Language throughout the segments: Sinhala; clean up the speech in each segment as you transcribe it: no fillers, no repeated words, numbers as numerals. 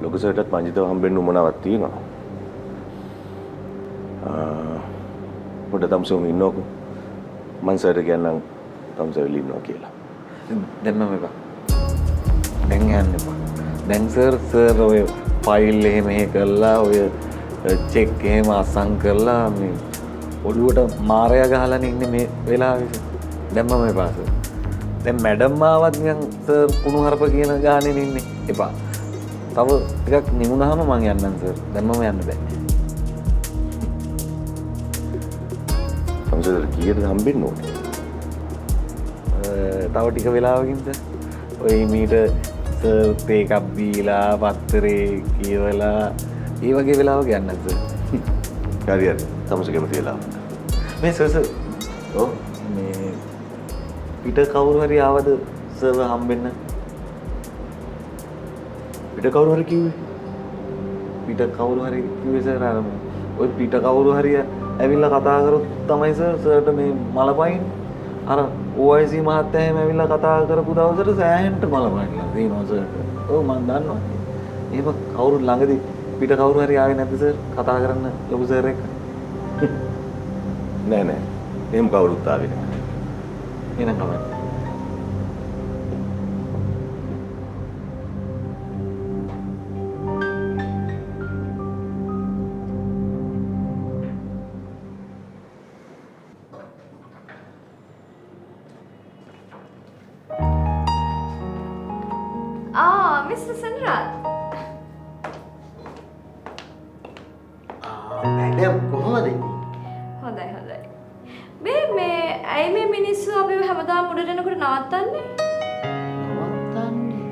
ලොකු සර්ටත් මංජිතව හම්බෙන්න උවමනාවක් තියෙනවා. පොඩ්ඩක් තමුසෙම ඉන්නකෝ. මං සර්ට කියන්නම් තමුසේ ඇවිල්ලා ඉන්නවා කියලා. දැන් මම එපා. දැන් යන්න එපා. දැන් සර් සර් ඔය ෆයිල් එහෙම එහෙ කරලා ඔය චෙක් එහෙම අස්සම් කරලා මේ ඔළුවට මාරයා ගහලානේ ඉන්නේ මේ වෙලාවේ සර්. දැන් මම එපා සර්. දැන් මැඩම් ආවත් නිකන් සර් කුණු හරප කියන ගානේ ඉන්නේ. එපා. තව ටිකක් නිමුණාම මං යන්නම් සර්. දැන් මම යන්න බෑ. තමුසේ කීයටද හම්බෙන්න ඕනේ? තව ටික වෙලාවකින් සර්. ඔය මීට සර් තේ එකක් බීලා පත්තරේ කියවලා ඒ වගේ වෙලාවක යන්න සර්. හරි හරි. තමුසේ කැමති වෙලාවක. මේ සර් සර්. ඔව්. මේ පිට කවුරු හරි ආවද සර්ව හම්බෙන්න? පිට කවුරු හරි කිව්වේ? පිට කවුරු හරි කිව්වේ සර් අර මේ ඔය පිට කවුරු හරි ඇවිල්ලා කතා කරොත් තමයි සර් සර්ට මේ මල පයින්නේ. අර OIC මහත්තයා එහෙම ඇවිල්ලා කතා කරපු දවසට සෑහෙන්න මල පයින්ලා තියෙනවා සර්ට. ඔව් මං දන්නවා. එහෙම කවුරු ළඟදී පිට කවුරු හරි ආවේ නැද්ද සර් කතා කරන්න ලොකු සර් එක්ක? නෑ නෑ. එහෙම කවුරුත් ආවේ නෑ. එහෙනම් කමක්. මිස්ටර් සෙනරාත්. මැඩම් කොහොමද ඉතින්? හොඳයි හොඳයි. මේ මේ ඇයි මේ මිනිස්සු අපිව හැමදාම උඩට එනකොට නවත්තන්නේ? නවත්තන්නේ?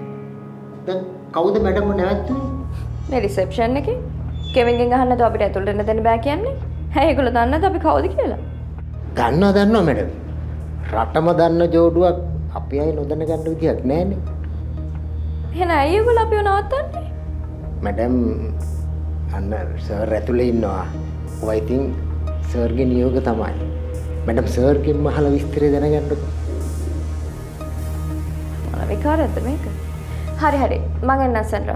දැන් කවුද මැඩම්ව නැවැත්තුවේ? මේ රිසෙප්ෂන් එකේ කෙවින්ගෙන් අහන්න නැතුව අපිට ඇතුළට එන්න දෙන්න බෑ කියන්නේ. ඇයි ඒගොල්ලෝ දන්නේ නැද්ද අපි කවුද කියලා? දන්නවා දන්නවා මැඩම්. රටම දන්න ජෝඩුවක් අපි අය නොදැන ගන්න විදියක් නෑනේ. එහෙනම් ඇයි ඒගොල්ලෝ අපිව නවත්තන්නේ? මැඩම් අන්න සර් ඇතුලේ ඉන්නවා. ඔය ඉතින් සර්ගේ නියෝග තමයි. මැඩම් සර්ගෙන්ම අහලා විස්තරය දැනගන්නකෝ. මොන විකාරයක්ද මේක? හරි හරි මං එන්නම් සෙනරා.